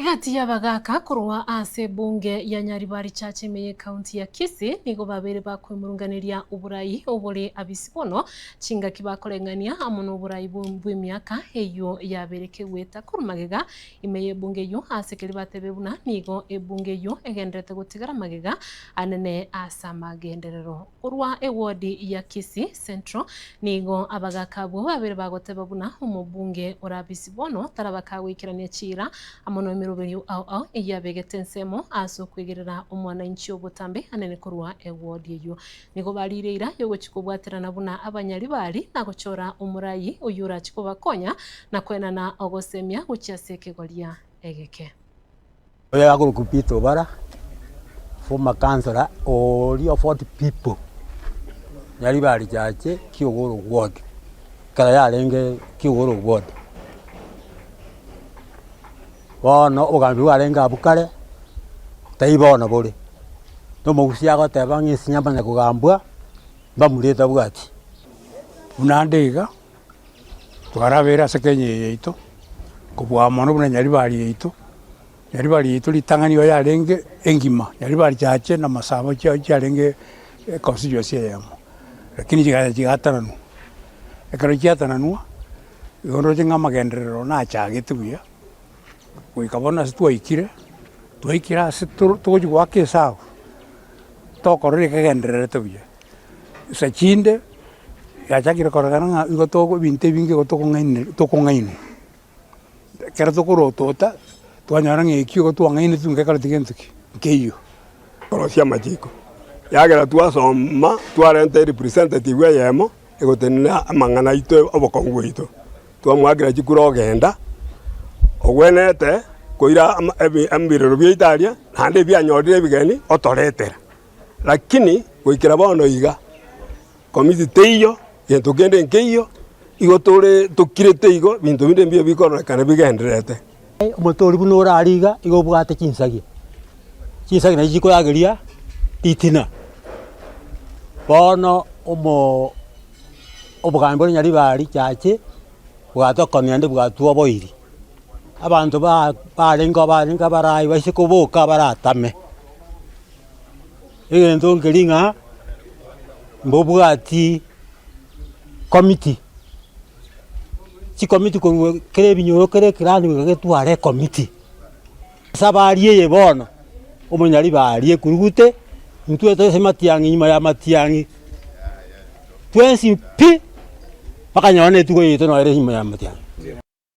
Egati y'abagaaka korwa ase ebunge ya Nyaribari Church ime y'ecounty ya Kisii nigo babeire bakwemurunganeria oborai obore abisi bono chingaki bakoreng'ania amo noborai bw'emiaka eyio yabeire kegweta korwa magega ime y'ebunge eyio ase keria batebe buna nigo ebunge eyio egendererete gotigara magega anene ase amagenderero. Korwa ewodi ya Kisii Central nigo abagaaka abwo babere bagoteba buna omobunge ore abisi bono taraba kagoikerania chiira amo nemeroberio ao ao eyio abegete ensemo ase okwegerera omwananchi obotambe anene korwa ewodi eyio. Nigo bariire eira yogochia kobwaterana buna abanyaribari na gochora omorai oyio orachie kobakonya na koenana ogosemia gochia ase ekegoria egeke. Oyo akorokwa Peter Obara, former councillor oria o Fort People, Nyaribari Church, Kiogoro Ward, ekero yarenge Kiogoro Ward. Bono obogambi bwarenge abwo kare, tai bono bore, na omogusia agoteba ng'a ase nyamanya kogambwa, mbamura etabwati. Buna ande iga, twarabeire ase Kenya eye yaito, kobua mono buna Nyaribari yaito, Nyaribari yaito ritang'ani igo yarenge engima, Nyaribari chiache na Masaba chia chiarenge econstituency eyemo, lakini chigacha chigatananwa. Ekero chiatananwa, igo nroche ng'a amagenderero nachagete buya, goika bono ase twaikire, twaikire ase toro togochi goaka esabu, tokorora ekegendererete buya. Nsa chinde, yachakire kororekana ng'a igo togo ebinto ebinge igo tokong'aine tokong'ainwa. Ekero tokorotota, twanyora ng'a ekio igo twang'ainetwe ngekoreti gento ki? Nkeiyo. Korosia amachiko, yagera twasoma twarenta erepresentative eyemo egotenena amang'ana aito obokong'u bwaito. Twamoakera chikura ogenda, ogwenerete koira ama ebi ebirero biaito aria, naende ebianyorire ebigeni otoretera. Lakini goikera bono iga, committee teiyo, gento kende nkeiyo, igo tore tokirete igo, ebinto binde mbiya bikororekana bigendererete. Omote oria buna ore aria iga, igo obwate chinsagia, chinsagia nachi chikorageria ritina. Bono omo obogambi bore Nyaribari chache, bwatokonia naende bwatwoboirie. Abanto ba barenge barenge abarai baise koboka baratame, egento nkeri ng'a mbobwati committee, chicommittee korwa kera ebinyoro kera ekerani goika getware ecommittee. Ase abari eye bono, omonyaribari ekurugute, intwe tore ase matiang'i nyuma ya matiang'i. Twensi pi, bakanyora na etugo yaito nero ere nyuma ya matiang'i.